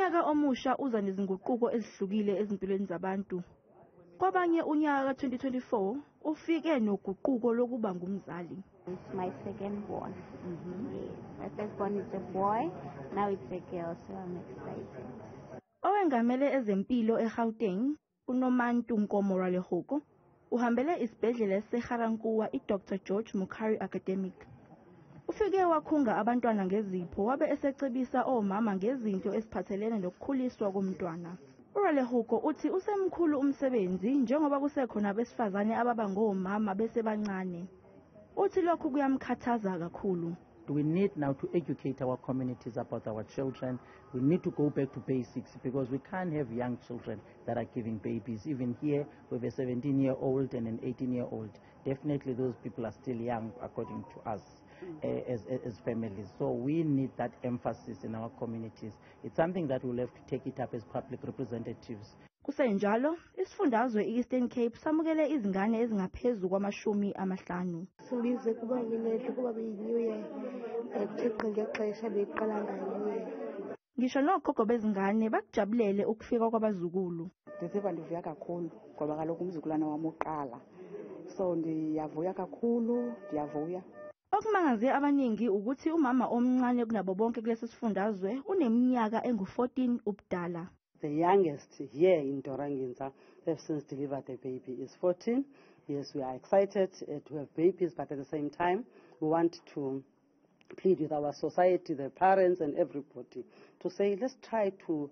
Unyaka omusha uza nezinguquko ezihlukile ezimpilweni zabantu. Kwabanye unyaka ka-2024 ufike noguquko lokuba ngumzali. It's my second born. Yes. My first born is a boy, now it's a girl, so I'm excited. Owengamele ezempilo eGauteng, uNomantu Nkomo Ralehoko, uhambele isibhedlela esiseGarankuwa iDr George Mukhari Academic. Ufike wakhunga abantwana ngezipho wabe esecebisa omama ngezinto eziphathelene nokukhuliswa komntwana. URalehoko uthi usemkhulu umsebenzi njengoba kusekhona abesifazane ababa ngomama besebancane. Uthi lokhu kuyamkhathaza kakhulu. We need now to educate our communities about our children. We need to go back to basics because we can't have young children that are giving babies. Even here, we have a 17-year-old and an 18-year-old. Definitely those people are still young according to us as families. So we need that emphasis in our communities. It's something that we'll have to take it up as public representatives. Kusenjalo, isifundazwe i-Eastern Cape samukele izingane ezingaphezu kwama-50. Simbize kuba minethu kuba beyi-new year, kuthe gqi ngexesha beyiqala ngayo new year. Ngisho nogogo bezingane bakujabulele ukufika kwabazukulu. Ndiziva ndivuya kakhulu ngoba kaloku umzukulwana wam uqala. So ndiyavuya kakhulu, ndiyavuya. Okumangaze abaningi ukuthi umama omncane kunabo bonke kulesi sifundazwe uneminyaka engu-14 ubudala. The youngest here in Dora Nginza have since delivered a baby is 14. Yes, we are excited to have babies, but at the same time, we want to plead with our society, the parents and everybody, to say let's try to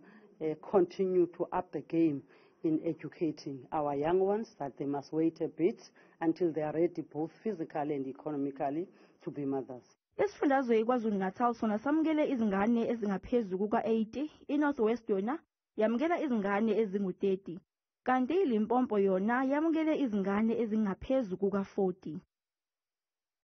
continue to up the game in educating our young ones that they must wait a bit until they are ready both physically and economically to be mothers. Isifundazwe iKwaZulu-Natal sona samukele izingane ezingaphezu kuka-80, iNorth West yona yamukela izingane ezingu-30, kanti iLimpopo yona yamukele izingane ezingaphezu kuka-40.